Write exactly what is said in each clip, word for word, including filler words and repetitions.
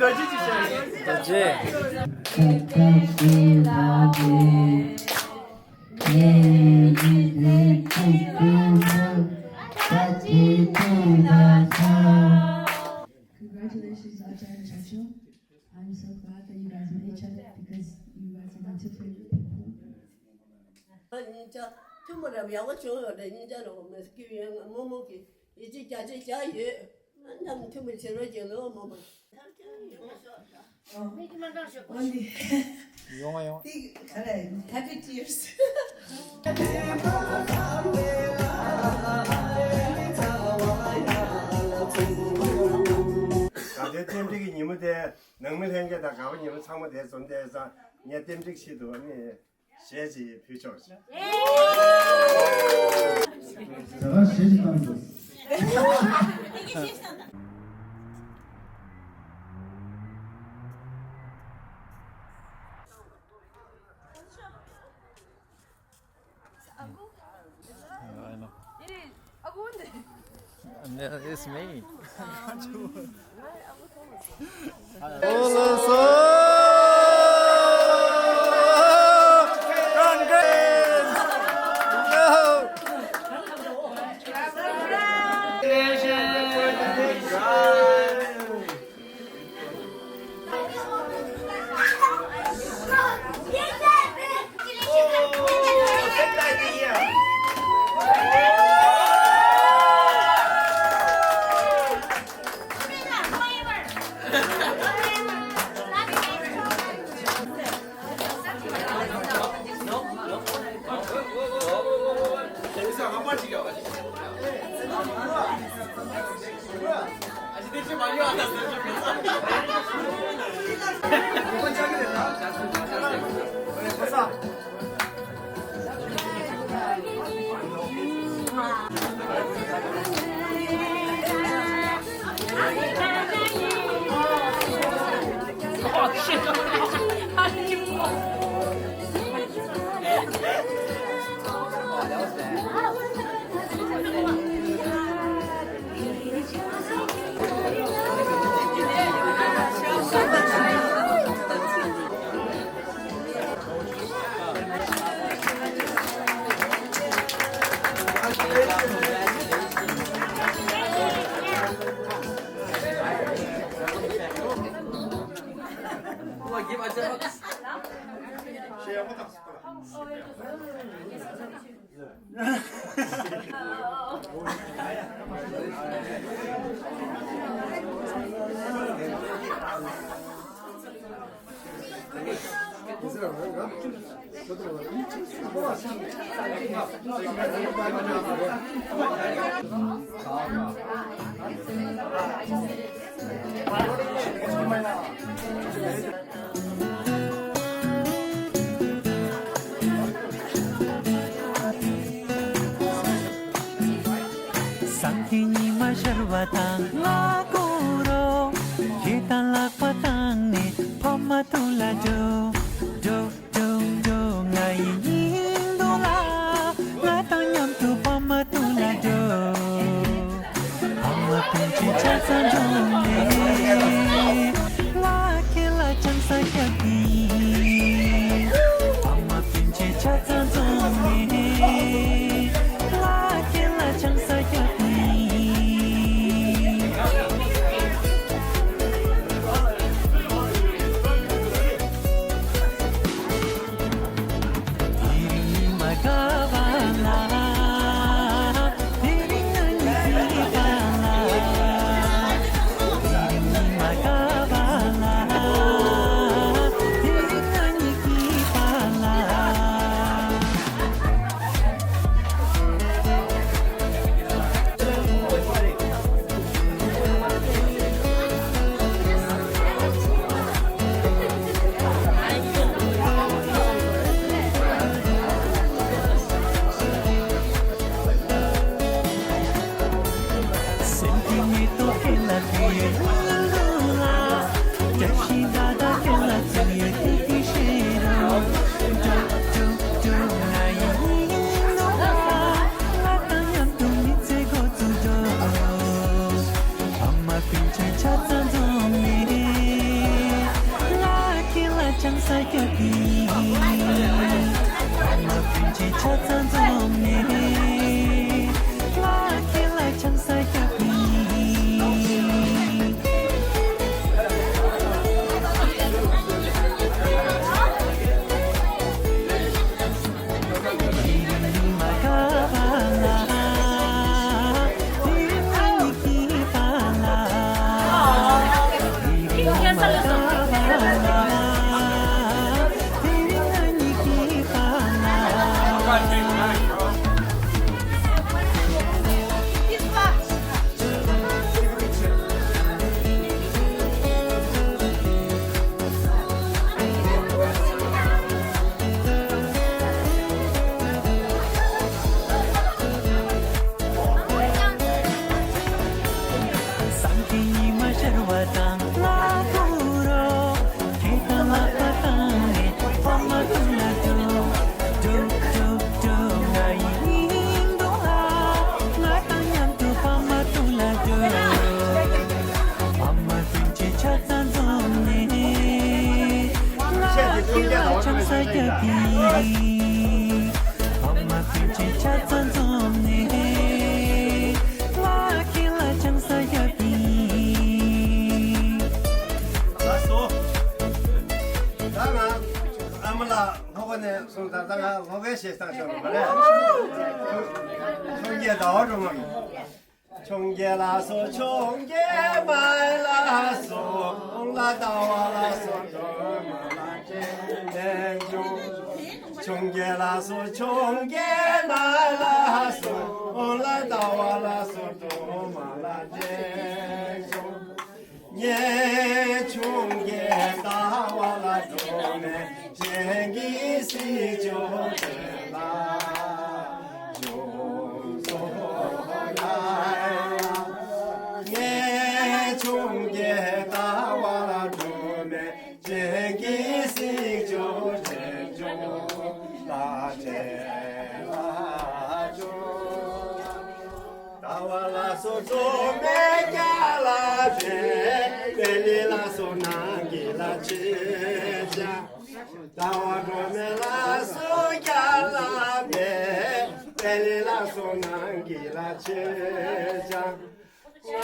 རྡོ་རྗེ། Congratulations, Acharya Chacho. I'm so glad that you guys made each other because you guys are my two favorite people. ཉིན་ཅག་ཐུན་མོང་རབ་ཡག་པོ་བྱུང་ཡོད་རེད། ཉིན་ཅག་ལ་མ་སྐྱིད་ཡོད། ང་མོ་མོ་གི་ཡིད་ཆེས་རྒྱ་ཆེ་བྱ་ཡོད། ཨ་ནམ་ཐུན་མོང་བྱེད་རོགས་བྱེད་ལོ་མོ་མོ། ཡོང་ང་ཡོང་། འདི་ག་རེ། Happy tears. ད་ལྟའི་རྟེན་འབྲེལ་གྱི་ཉིན་མོ་དེ་ནང་མི་ལྷན་རྒྱས་དང་ག་བ་ཉིན་མོ་ཚང་མ་དེ་འཛོམས་དེ་ས་ངས་རྟེན་འབྲེལ་ཆེད་དུ་ནི། གཞས་ཅིག་ཕུལ་ཆོག་ཅིག་ད་གཞས་ཅིག་བཏང་དགོས། It's me. སང་ཉིན་ཉི་མ་ཤར་བ་དང་ང་གུ་རུ། ཁྱེད་དང་ལག་པ་བཏང་ནས་ཕ་མ་དུ་ལ་འགྲོ། འགྲོ་འགྲོ་འགྲོ། ང་ཡི་སྙིང་སྡུག་ལ། ང་དང་མཉམ་དུ་ཕ་མ་དུ་ལ་འགྲོ། ཕ་མ་སྤུན་མཆེད་ཆ་ཚང་འགྲོ་ནས། ང་ཁྱེད་ལ་ཆང་ས་རྒྱག་གི་ཡིན། ཕ་མ་སྤུན་མཆེད་ཆ་ཚང་འཛོམས་ནས། ང་ཁྱེད་ལ་ཆང་ས་རྒྱག་གི་ཡིན། ལགས་སོ། ད་ང་ཨ་མ་ལགས་ལྷོ་ཁ་ནས་སོང་ཙང་ད་ང་ལྷོ་ཁའི་གཞས་བཏང་ཤོག་རོགས་ག་ལེ། འཕྱོངས་རྒྱས་ཟླ་བ་སྒྲོལ་མ་གི། འཕྱོངས་རྒྱས་ལ་སོགས་འཕྱོངས་རྒྱས་མ་ལ་སོགས་ལ་ཟླ་བ་ལ་སོགས་སྒྲོལ་མ་ལ་འདྲེན་འབྱུང་། འཕྱོངས་རྒྱས་ལ་སོགས་འཕྱོངས་རྒྱས་མ་ལ་སོགས་ལ་ཟླ་བ་ལ་སོགས་སྒྲོལ་མ་ལ་འདྲེན་འབྱུང་། ངས་འཕྱོངས་རྒྱས་ཟླ་བ་ལ་སྒྲོལ་མའི་སྤྱན་གྱིས་གཟིགས་ཕྱོགས་དེ་ལ་འབྱོངས་སོ་ཡ། ངས་འཕྱོངས་རྒྱས་ཟླ་བ་ལ་སྒྲོལ་མའི་སྤྱན་གྱིས་གཟིགས་ཕྱོགས་དེ་འབྱོངས་ལ་དེ་ལ་འབྱོངས། ཟླ་བ་ལ་སོགས་སྒྲོལ་མའི་རྒྱ་ལ་ཕེབས། པད་ལི་ལ་སོགས་ནང་གི་ལ་ཆེ་ཆ། ཟླ་བ་སྒྲོལ་མ་ལ་སོགས་རྒྱ་ལ་ཕེབས། པད་ལི་ལ་སོགས་ནང་གི་ལ་ཆེ་ཆ། ང་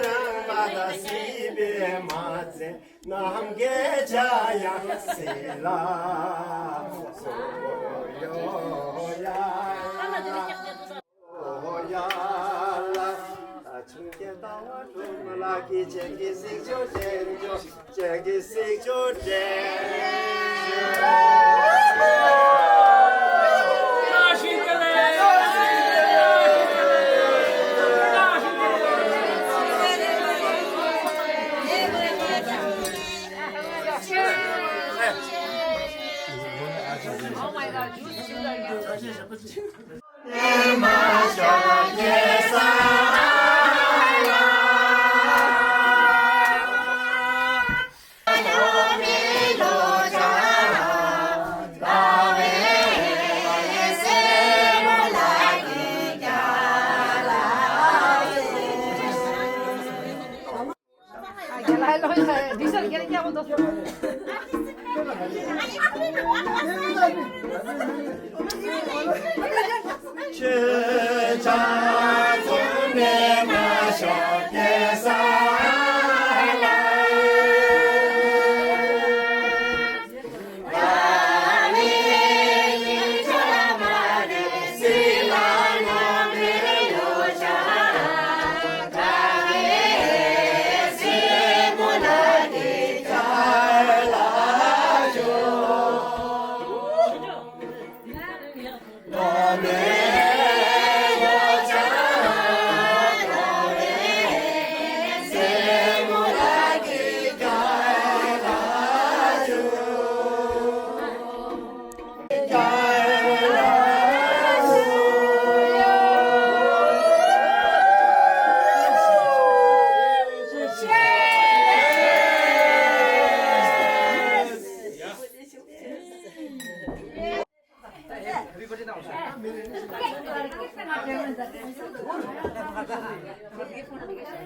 རང་མ་དང་སྲིད་པའི་མ་ཚེ་ནམ་མཁའི་ཆ་ཡང་སྲིད་ལ་སོགས་ཡོད་ཡ། འཕྱོངས་རྒྱས་ཟླ་བ་སྒྲོལ་མ་ལགས་ཀྱི་སྤྱན་གྱིས་གཟིགས་ཕྱོགས་དྲན་བྱུང་། སྤྱན་གྱིས་གཟིགས་ཕྱོགས་དྲན་བྱུང་།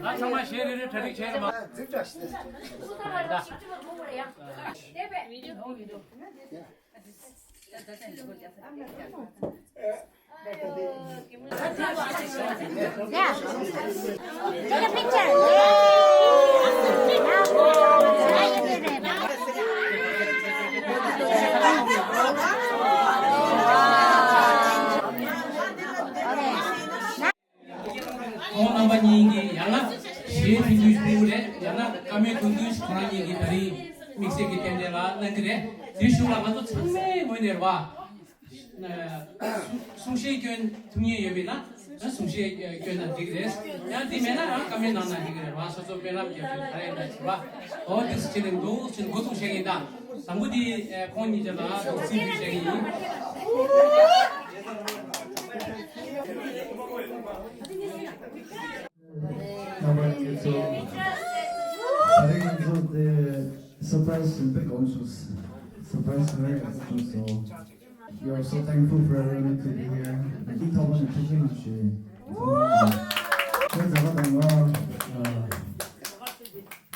ད་ཚང་མ་གཞས་རེ་རེ་གྲ་སྒྲིག་བྱས་རེ་མ། ཁོང་རྣམ་པ་གཉིས་ཀྱིས་ཡང་ན་གཞས་ཕུལ་དུས་ཕུལ་རེད། ཡང་ན་བཀའ་མོལ་ཐུང་ཐུང་ཞིག་ཁོ་རང་གཉིས་ཀྱིས་ད་རིང་དམིགས་བསལ་གྱི་རྟེན་འབྲེལ་ལ་གནང་གི་རེད། དེ་གཞུག་ལ་ང་ཚོ་ཚང་མའི་ངོས་ནས་རེད་བ། གསུང་གསུང་བཤད་སྐྱོན་ཐུབ་མཁན་ཡོད་པ་ཡིན་ན་གསུང་བཤད་སྐྱོན་ན་འགྲིག་གི་རེད། ཡང་དེ་མེད་ན་ཡང་བཀའ་མོལ་གནང་ན་འགྲིག་གི་རེད་བ། སོ་སོ་དཔོན་རབས་རྒྱབ་ཀྱི་ག་རེ་ཡིན་ན་ཟེར་བ། འོ་དེ་ཚོ་བྱས་ནས་འདུག་ཅེས་འགོ་འཛུགས་བྱེད་ཀྱི་ཡིན་ད། དང་པོ་དེ་ཁོང་གཉིས་ཆ་ལ་འདུག་རྩིས་འབུལ་བྱེད་ཀྱི་ཡིན། རྣམ་པ་གཉིས་ཚོ། ད་རེས་ང་ཚོ་དེ་སར་པ་རའི་སི་ཞིག་དཔེ་གོང་བྱུང་། སར་པ་རའི་སི་very good བྱུང་སོང་། We are so thankful for everyone to be here. ད་ཀིང་ཐོག་པ་ནས་ཐུགས་རྗེ་གནང་ཞུ། ཁྱེད་ཚང་མ་དང་ང་།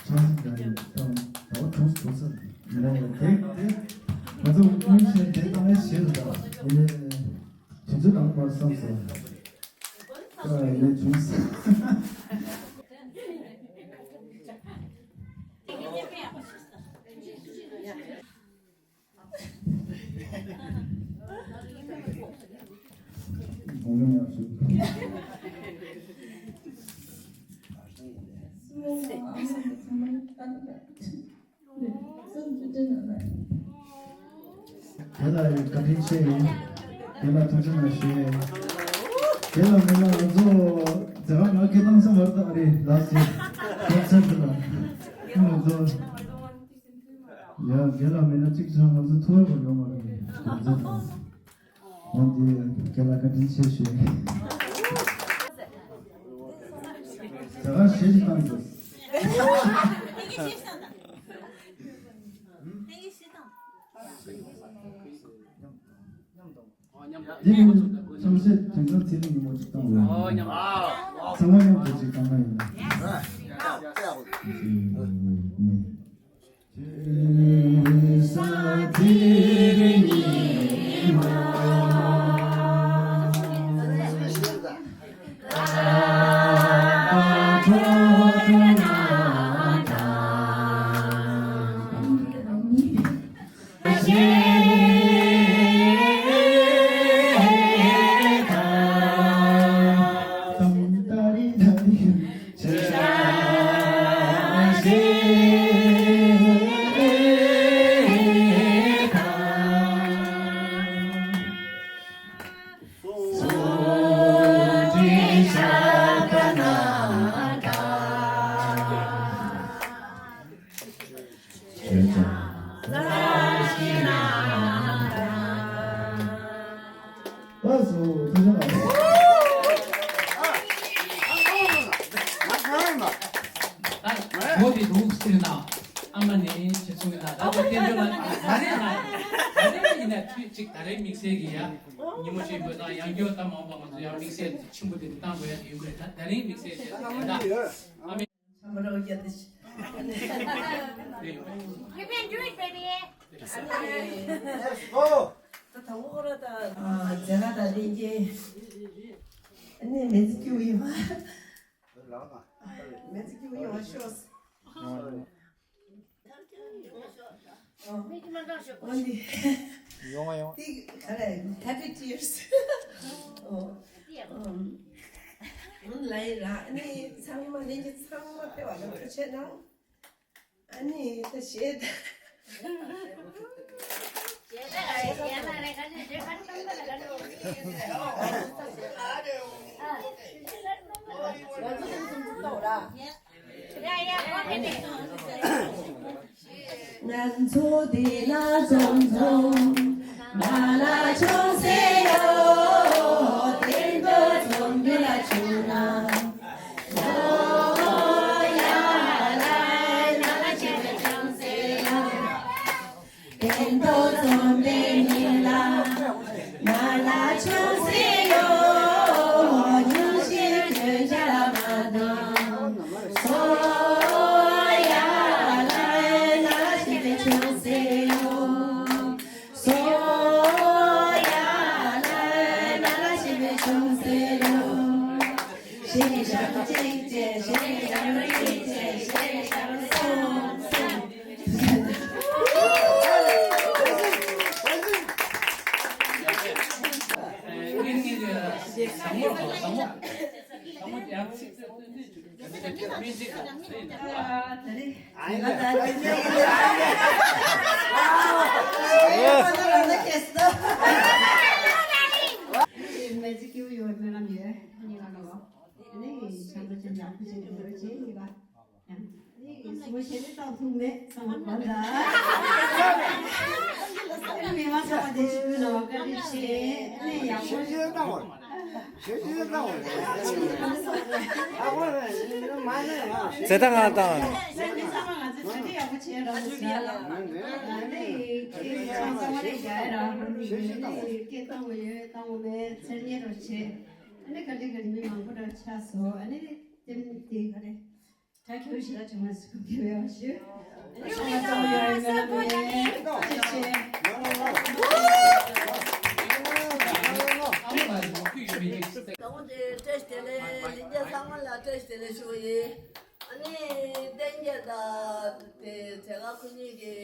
ཆང་སི་དང་ད་བ་གྲོངས་སུ་འགྲོ་ས་མི་རེད། དེ་དེ་ང་ཚོ་ ཞེས་དང་། ཡིན་ནའི་དུས་ཚོད་ནང་མར་བསམ་སོང་། ཨ་ཡིན་ནའི་བྱུང་སོང་། དེ་ལ་ཡང་བཀའ་དྲིན་ཆེ་ཡིན། དེ་ལ་ཐུགས་རྗེ་གནང་ཞུ་ཡས་ཡིན། དེ་ལ་མི་ལ་ང་ཚོ་ཛ་ག་ང་སྐད་བཏང་ས་མ་རེད་ད་རེད་ལགས་སེ། ཁོང་ཚོ་དེ་ལ་ང་ཚོ་ཡ་དེ་ལ་མི་ལ་གཅིག་ཆ་ང་ཚོ་ཐུག་པ་ཡོང་མ་རེད། ཁོང་ཚོ་དང་། འོན་ཏེ་རྒན་ལགས་བཀའ་དྲིན་ཆེ་ཞུ། ད་ག་ཞེ་ཞིག་བཏང་དགོས། འདི་ནི་ཆང་གཞས་དེང་སང་ཚེ་རིང་ཉིན་མོ་ཅིག་བཏང་དགོས། ཚང་མ་མཉམ་དུ་ཅིག་བཏང་ན་ཡིན་ན། ལགས་སོ། ཐུགས་རྗེ་གནང་། ད་གོ་དེ་འདུག་ཟེར་ན། ཨ་མ་ནི་ཁྱེད་ཚོ་གི་ད་ད་ལྟ་སྐད་འབོད་ལ་ད་རེས་ན་ད་རེས་ཡིན་ན་དུས་གཅིག་ད་རེས་དམིགས་བསལ་གྱི་ཡ། ཉིན་མོ་ཆེན་པོ་དང་ཡང་སྐྱོར་ད་མང་པོ་ང་ཚོ་ཡང་དམིགས་བསལ་ཆེན་པོ་དེ་འདྲ་བཏང་དགོས་ཡ་དེ་ཡོང་གི་རེད། ད་ད་རེས་དམིགས་བསལ་བྱས་ད་ད་ཨ་མ། You can do it, baby. Let's go. ད་དང་པོ་ཁོ་ར་ད་མཛད་ལ་ད་ལེན་གྱི་ནི་མེ་ཙི་ཀྱུ་ཡོད་པ། མེ་ཙི་ཀྱུ་ཡོད་པ་ཤོས། ཡོང་ང་ཡོང་། འདི་ག་རེ་Happy Tears། ཨོ། ཨོན་ལའིན་ར་ཨ་ནི་ཚང་མ་ལེན་གྱི་ཚང་མ་ཕེབས་པ་ལ་ཐུགས་རྗེ་གནང་། ཨ་ནི་ད་གཞས་ད། ང་ཚོ་འདི་ལ་འཛོམས་འཛོམས། མ་ལ་ཆུང་སེ་ཡོ། དེ་འདྲ་འཛོམས་འདི་ལ་བྱུང་ན། ཡོ་ཡ་ལ་ལ་ཆེ་ཆུང་སེ་ཡོ། དེ་འདྲ་འཛོམས་པའི་ཉིན་ལ། མ་ལ་ཆུང་སེ་ཡོ། ཉུང་ཤེས་དོན་ཆ་ལ་མ་དང་། སོ་ཡ་ལ་ལ་ཆེ་ཆུང་སེ་ཡོ། སོ་ཡ་ལ་ལ་ལ་ཞེས་པའི་ཆུང་སེ་ལོ། ཞེས་ཞབས་གཅིག་བཅས། ཞེས་ཞབས་གཅིག་བཅས། ཞེས་ཞབས་སོང་སོང་། ཚེ་ཐང་ང་བཏང་། ད་ཁྱོད་ཞིག་ལ་དྲི་བ་ཞིག་དགོས་པའི་ཞུ། ཨ་ནི་ང་ཚོ་ཡོད་རེད་མེད་ལ་མེད། ཅི་བྱེད། ཚང་མ་ལ་བཀྲ་ཤིས་བདེ་ལེགས་ཞུ་བ་ཡིན། ཨ་ནི་བསྟན་རྒྱལ་དང་དེ་མཛད་དགའ་ཁོ་གཉིས་ཀྱི་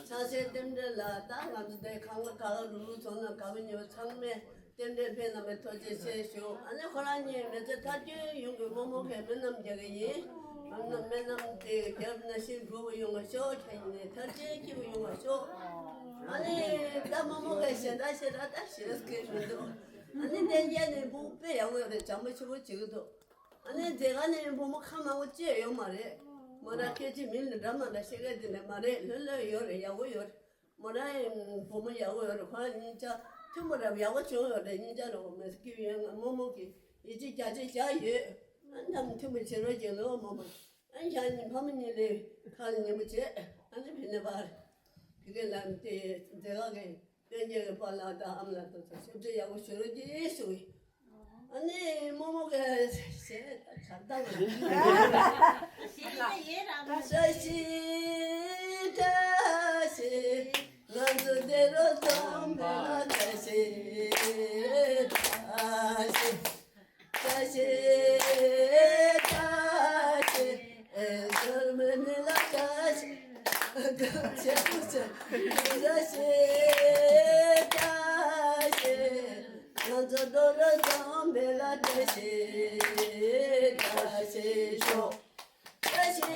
ཕྱག་འཚལ་རྟེན་འབྲེལ་ལ། ད་ང་ཚོ་དེ་གང་ག་ག་ག་རུ་རུ་བྱུང་ན་ག་བ་ཉོ་ཚང་མས་རྟེན་འབྲེལ་ཕེབས་གནང་བའི་ཐུགས་རྗེ་ཆེ་ཞུ། ཨ་ནི་ཁོ་རང་གཉིས་མི་ཚེ་མཐར་འཁྱོལ་ཡོང་གི་རྨོ་མོ་གི་སྨོན་ལམ་རྒྱག་གི་ཡིན། སྨོན་ལམ་སྨོན་ལམ་དེ་རྒྱབ་ན་ཤིན་འགྲུབ་པ་ཡོང་བ་ཤོག་ཁྱེད་ནི་མཐར་འཁྱོལ་སྐྱིད་པ་ཡོང་བ་ཤོག་ཨ་ནི་ད་རྨོ་མོ་གི་ཞེ་དྲག་ཞེ་དྲག་ད་ཞེ་དྲག་གི་མི་འདུག་ཨ་ནི་བསྟན་རྒྱལ་ནི་བུ་དཔེ་ཡག་པོ་ཡོད་རེད། བྱམས་པོ་ཆེན་པོ་བྱེད་ཀྱི་འདུག་ཨ་ནི་མཛད་སྒང་ནས་བུ་མོ་ཁ་མང་པོ་བཅད་ཡོད་མ་རེད། མོ་རང་སྐད་ཆ་མི་ལ་འདྲ་མ་འདྲ་བཤད་མཁན་དེ་འདྲ་མ་རེད། ལྷོད་ལྷོད་ཡོད་རེད། ཡག་པོ་ཡོད་རེད། མོ་རང་བུ་མོ་ཡག་པོ་ཡོད་རེད། ཁོ་རང་གཉིས་ཆ་མཐུན་པོ་རེད། ཡག་པོ་བྱུང་ཡོད་རེད། གཉིས་ཆ་ལ་མི་སྐྱིད་ཡོད། རྨོ་མོ་གིས་ཡིད་ཆེས་རྒྱ་ཆེ་བཞག་ཡོད། ཨ་ནི་མཐུན་པོ་བྱེད་རོགས་བྱེད་ལོ་རྨོ་མོ། ཨ་ནི་ཁྱེད་གཉིས་ཕ་མ་གཉིས་ལས་ཁ་ལ་ཉན་པོ་བྱེད། ཨ་ནི་ཕི་ནས་པར་ཕི་གེ་ལ་དེ་མཛད་སྒང་གི་བསྟན་རྒྱལ་གྱི་པཱ་ལགས་དང་ཨ་མ་ལགས་དང་ཚོ་ཞབས་ཕྱི་ཡག་པོ་ཞུ་རོགས་གྱིས་ཞུ། ཨ་ནི་རྨོ་མོ་གིས་ཞེས་ད་གར་བཏང་བ་རེད། བཀྲ་ཤིས་བཀྲ་ཤིས། ང་ཚོ་བདེ་རོགས་འཛོམས་པ་ལ་བཀྲ་ཤིས་བཀྲ་ཤིས། བཀྲ་ཤིས་བཀྲ་ཤིས། ཨེ་ཟུར་མི་ནི་ལ་བཀྲ་ཤིས། བཀྲ་ཤིས་བཀྲ་ཤིས། ང་ཚོ་བདེ་རོགས་འཛོམས་པ་ལ་བཀྲ་ཤིས་བཀྲ་ཤིས་ཤོག་བཀྲ་ཤིས་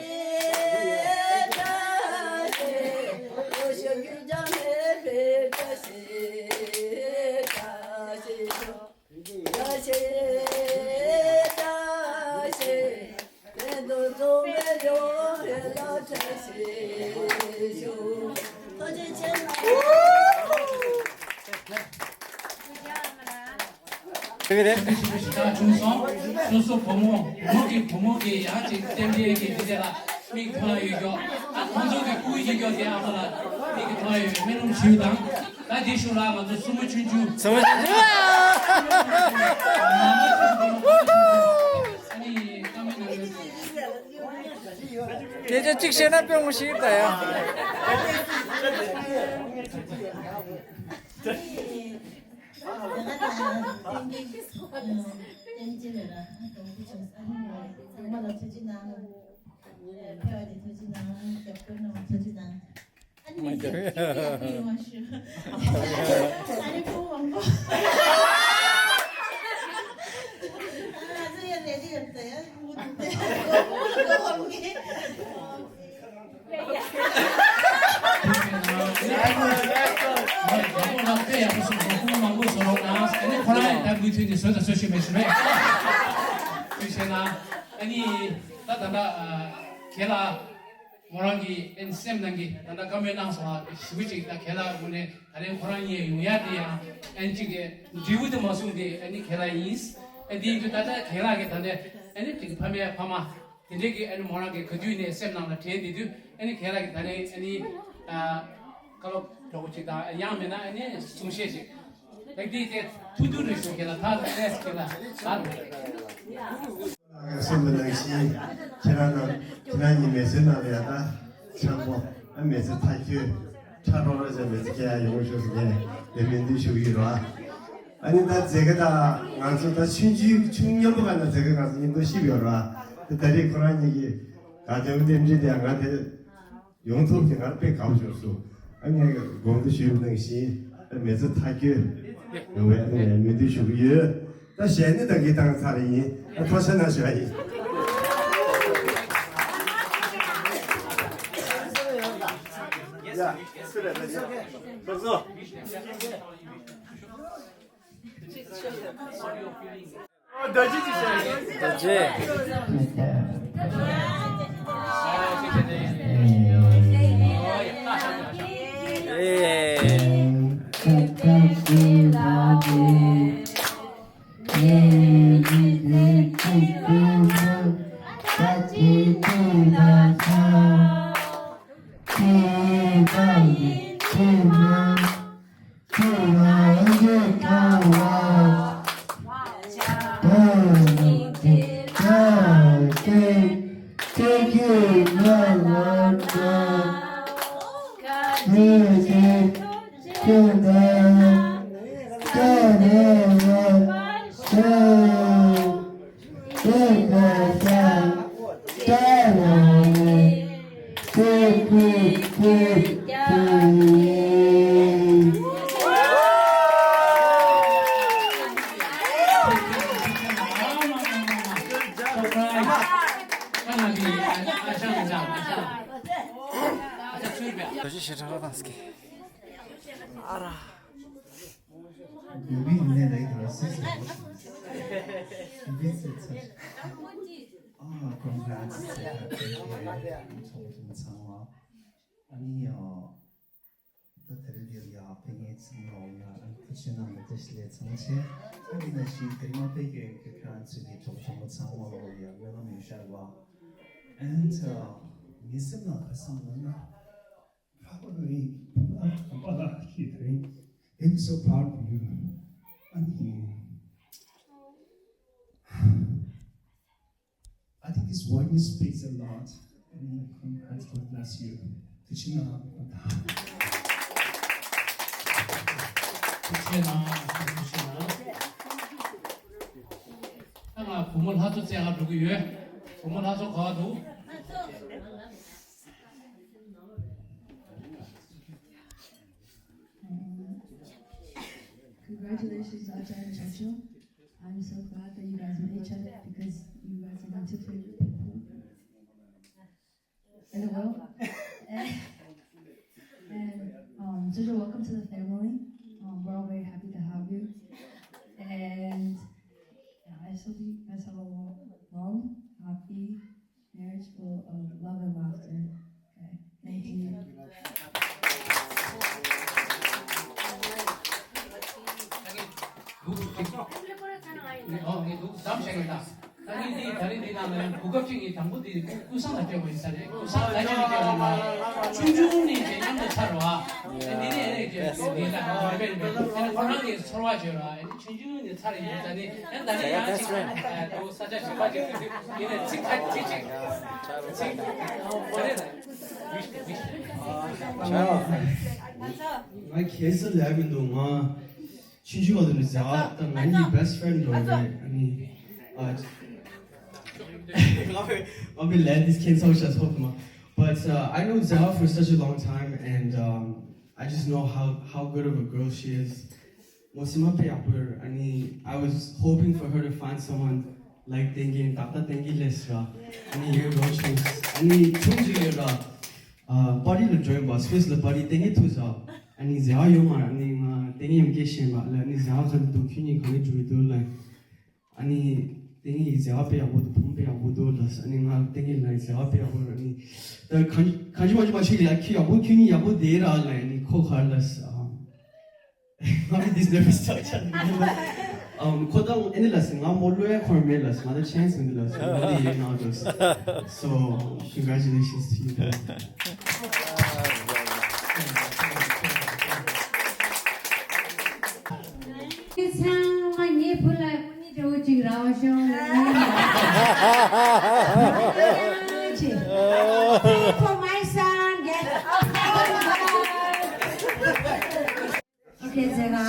བཀྲ་ཤིས། ལོ་ཤས་རྒྱུན་ཆད་མེད་པའི་བཀྲ་ཤིས་བཀྲ་ཤིས་ཤོག་བཀྲ་ཤིས་བཀྲ་ཤིས། བདེ་དོན་རྫོགས་པའི་ཡོང་བའི་ལ་བཀྲ་ཤིས་ཤོག་ཐུགས་རྗེ་ཆེ། དེ་རེད། ཞིག་ཞིག་ཆུང་སོང་། སོ་སོ་བུ་མོ་བུ་མོ་གི་བུ་མོ་གི་ཡང་ཅིག་རྟེན་འབྲེལ་གྱི་འདི་དེ་ལ་མིག་མཐོང་ཡོད་ཀྱོག་ཨ་ཁོང་ཚོ་གི་སྐུ་ཡི་ཀྱོག་དེ་ཨ་མ་ལ་མིག་གི་མཐོང་ཡོད་སྨོན་ལམ་ཞུས་དང་། ད་དེ་ཤུགས་ལ་ང་ཚོ་སྲུ་མོ་ཆུང་ཆུང་། སྲུ་མོ་ཆུང་ཆུང་། ཨ་ནི་ཀ་མེད་ན་ཡོད། སྐད་ཆ་གཅིག་བཤད་ན་དཔེ་མོ་ཞིག་ད་ཡ། ཨ་ནི་ཕུ་མང་པོ། ང་ཚོ་ཡ་ལས་ཀྱི་ཡོད་ད་ཡ། ཕུ་དེ་ཕུ་དེ་ཕུ་དེ་ཕུ་དེ། ཁོང་མང་པོ་བཟོ་རོགས་གནང་། ཨ་ནི་ཁོ་རང་ཡང་ད་མུ་མཐུད་ནས་བཟོ་དང་བཟོ་བཞིན་པའི་ཞུ་རེད། ཐུགས་རྗེ་གནང་། ཨ་ནི་ད་ད་ལྟ་ཁྱེད་ལ། མོ་རང་གི་ཨན་སེམས་ནང་གི་ད་ལྟ་བཀའ་མོལ་གནང་སོང་བ་ཞུ་གི་ཅིག་ད་ཁྱེད་ལ་དངོས་གནས་ད་ལན་ཁོ་རང་གཉིས་ཡོང་ཡ་དེ་ཡང་ཨན་ཅིག་གི་འབྲས་བུ་དེ་མ་གསུངས་ཏེ་ཨ་ནི་ཁྱེད་ལ་ཡིན། ཨ་དེ་ཡིན་དུས་ད་ལྟ་ཁྱེད་ལ་གི་ད་ལྟ་ཨ་ནི་ཅིག་ཕ་མའི་ཕ་མ་དེ་འདྲས་ཀྱི་ཨ་ནི་མོ་རང་གི་ག་དུས་ནས་སེམས་ནང་ལ་དྲན་དེ་དུས་ཨ་ནི་ཁྱེད་ལ་གི་ད་ལན་ཨ་ནི་ཨ་བཀའ་སློབ་འདྲ་བོ་ཅིག་དང་ཡང་མིན་ན་ཨ་ནི་གསུང་བཤད་ཅིག་ད་དེ་དེ་ཐུགས་ཐུགས་རེ་ཞུ་ཁྱེད་ལ་ད་ལས་ཁྱེད་ལ་ད། སེམས་པ་ནང་བཞིན་ཁྱེད་རང་དང་ཁྱེད་རང་གཉིས་མི་ཚེ་ནང་ལ་ཡང་ད་འཆམ་པོ་ཨ་མི་ཚེ་མཐའ་འཁྱོལ་ཁྲ་རོག་རོག་བྱས་མི་ཚེ་སྐྱེལ་ཡག་ཡོང་ཤོག་ཟེར་ནས་ལས་སྨོན་འདུན་ཞུ་གི་ཡོད་ར། ཨ་ནི་ད་མཛད་དགེ་དང་ང་ཚོ་ད་ཆུང་ཆུང་ཆུང་མཉམ་པོ་ག་ན་མཛད་དགེ་ང་ཚོ་མཉམ་དུ་ཤི་ཡོད་ར། ད་ད་རེས་ཁོ་རང་གཉིས་ཀྱིས་ག་དེ་བ་རྟེན་འབྲེལ་དེ་ང་དེ། ཡོང་ཐུབ་ཀྱི་ང་དཔེ་དགའ་པོ་བྱུང་སོང་། ཨ་ངས་དགོངས་དོན་ཞུས་པ་ནང་བཞིན་ཨ་མི་ཚེ་མཐའ་འཁྱོལ་ཡོང་བའི་ཨ་ནི་སྨོན་འདུན་ཞུ་གི་ཡོད། ད་གཞས་ནི་ད་གི་བཏང་ཚར་ཡིན། ཨ་ཐུགས་རྗེ་གནང་ཞུ་བ་ཡིན། ཡ། སུ་རེད་ད་ཡ། ཐུགས་རྗེ་ཆེ། ཡུལ་མི་ཡིན་ནའི་ལེགས་འགྲོ་སྲིད་ཟེར་བ། ཡུལ་མི་ཚེ་ཚེ། ཨ། congrats ཚེ་ཁ་ཚེ་ཁ་ཚོགས་ཆུང་ཚང་བ། ཨ་ནི་ཡ། ད་དེ་རིང་འདིར་ཡ་ཕེབས་མཁན་ཚང་མ་ཡ་ཨ་ནི་ཕུལ་བྱུང་ནང་ལ་བཀྲ་ཤིས་བདེ་ལེགས་ཚང་མ་བྱས། ཨ་ནི་ན་ཞིག་དེ་རིང་མ་ཕེབས་མཁན་གྱི་ཁྱེད་རང་ཚོའི་གྲོགས་ཆུང་ཚང་མ་ལ་ཡ་སྨོན་ལམ་ཡོད་ཤག་བ། And ངའི་སེམས་ལ་ག་བསམ་ལབ་ན། Probably, I'm so proud of you. I mean, I think this word speaks a lot. I mean, congrats, God bless you. ཐུགས་རྗེ་གནང་། ཐུགས་རྗེ་གནང་། ཐུགས་རྗེ་གནང་། ད་ང་བུ་མོ་ལྷ་མཚོ་བཙལ་ག་འགྲོ་གི་ཡོད། བུ་མོ་ལྷ་མཚོ་ག་པར་འདུག Congratulations, Acha and Chacho. I'm so glad that you guys met each other because you guys are my two favorite people in the world. And, and um, Chacho, welcome to the family. Um, we're all very happy to have you. And yeah, I just hope you guys have a lo- long, happy, marriage full of love and laughter. Okay. Thank you. ད་ངས་འདུག་བསམ་བཞག་གི་ད། ད་ངས་འདི་ད་རིང་འདི་ནང་ལ་ཡང་གོ་སྐབས་ཅིག་ངས་དང་པོ་འདི་ཀུ་ཀུ་སང་ལ་སྤྲད་དགོས་ཡིན་ས་རེད། ཀུ་སང་ད་ཅི་ནས་སྤྲད་དགོས་ན། ཆུང་ཆུང་ནས་ཅིག་མཉམ་དུ་ཚར་བ། འདི་ནས་ཨེ་ཅིག་འདི་ལ་འདི་ལ་ཁོ་རང་གི་ཚོར་བ་བརྗོད་ར། ཆུང་ཆུང་ནས་ཚར་ཡིན་ད་ནི་ཡང་ད་ནི་ཡང་ཅིག་ད་ས་ཆ་ཞིག་པ་ཅིག་ཡིན་ནས་ཚིག་ཁ་ཚིག་ཅིག་ཚིག་ད་རེད་ད། ང་ཁྱེད་ཚོ་ལས་མི་འདུག་ང་ཆུང་ཆུང་བ་དུ་ནས་ཟ་ད་ང་གཉིས་best friend འགྲོ་རེད། ཨ་ནི་ཨ། ང་བས་ང་བས་ལས་འདི་ཁྱེད་ཚོ་ཤ་ཚོགས་མ། But uh, I know Zha for such a long time, and um, I just know how, how good of a girl she is. ངོ་སེམས་དཔེ་ཡག་པོ་ཡོད། ཨ་ནི། I was hoping for her to find someone like ཏན་ཏན་ཏག་ཏག་ཏན་ཏན་ལས་ར། ཨ་ནི་ཡོད་རོ་ཆུང་། ཨ་ནི་ཆུང་ཅིག་ཡོད་ར། ཨ། པར་ཊི་ལ་འགྲོ་ཡིན་པ། སུད་སི་ལ་པར་ཊི་ཏན་ཏན་ཐུག་ས། ཨ་ནི་ཟེར་བ་ཡོད་མ་ར། ཨ་ནི་ང་ཏན་ཏན་ཡོད་མཁན་ཤེས་མ་ལ། ཨ་ནི་ཟེར་བ་ག་འདུག་ཁྱོད་གཉིས་ག་ལེ་འགྲོ་ཡི་འདུག་ལ། ཨ་ནི་ཏན་ཏན་ཡི་ཟེར་བ་དཔེ་ཡག་པོ་འདུག་ཕུང་དཔེ་ཡག་པོ་འདུག་ལ། ཨ་ནི་ང་ཏན་ཏན་ལ་ཟེར་བ་དཔེ་ཡག་པོ་ར། ཨ་ནི་ད་གང་གང་ཅི་མ་ཅི་མ་ཞིག་ལ་ཁྱོད་ཡག་པོ་ཁྱོད་གཉིས་ཡག་པོ་བསྡད་ར་ལ། ཨ་ནི་ཁོ་ག་རེ་ལ་ཟེར། ཨ། ང་མི་འདི་ནས་སི་ཊོག་ཆ་ནི་ཨམ། ཁོ་དང་ཨེ་ནི་ལ་སི་ང་མོ་ལོ་ཡ་ཁོར་མེད་ལ་སི། ང་ད་ཆན་སི་མི་འདུག་ལ་སི། ང་འདི་ཡིན་ན་འགྲོ་སི། So congratulations to you both. ཚང་མ་ངའི་བུ་ལ་སྐུ་ཉིད་འདྲ་བོ་ཅིག་རག་ཤོག་ཆེ། For my son, yes. Okay, Zega,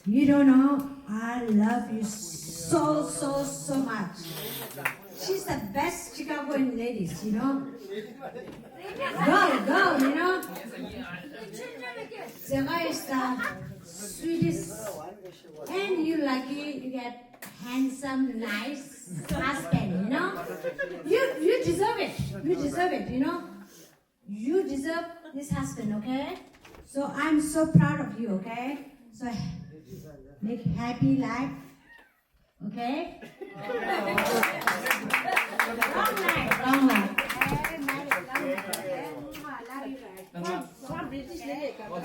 you don't know, I love you so, so, so much. She's the best Chicagoan ladies, you know. Go, go, you know. Zega is the sweetest, and you lucky, you get handsome, nice husband, you know. You, you deserve it. You deserve it, you know. You deserve this husband, okay? So I'm so proud of you, okay? So make happy life, okay? Long life, long life. Love you guys. Come, come, British lady, come.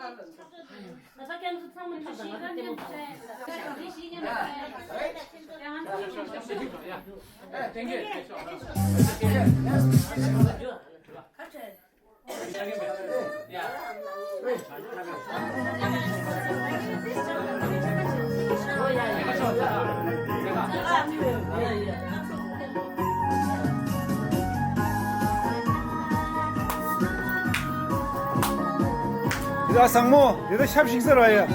ད་ལྟ་ཁྱེད་ཚོ་ཚང་མ་ཐུགས་ཤིག་ག་ནས་ཡ། ཨེ། ཡ། ཨེ། ཐེངས་གཅིག་ཡ། ཡ། བཟང་མོ། དེ་ད་ཤབ་ཤིག་ཟེར་བ་ཡ།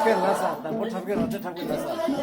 ཁྱེད་ལ་ས་དང་པོ་འཁྲབ་ཁྱེད་རང་ཚོ་འཁྲབ་ཁྱེད་ལ་ས།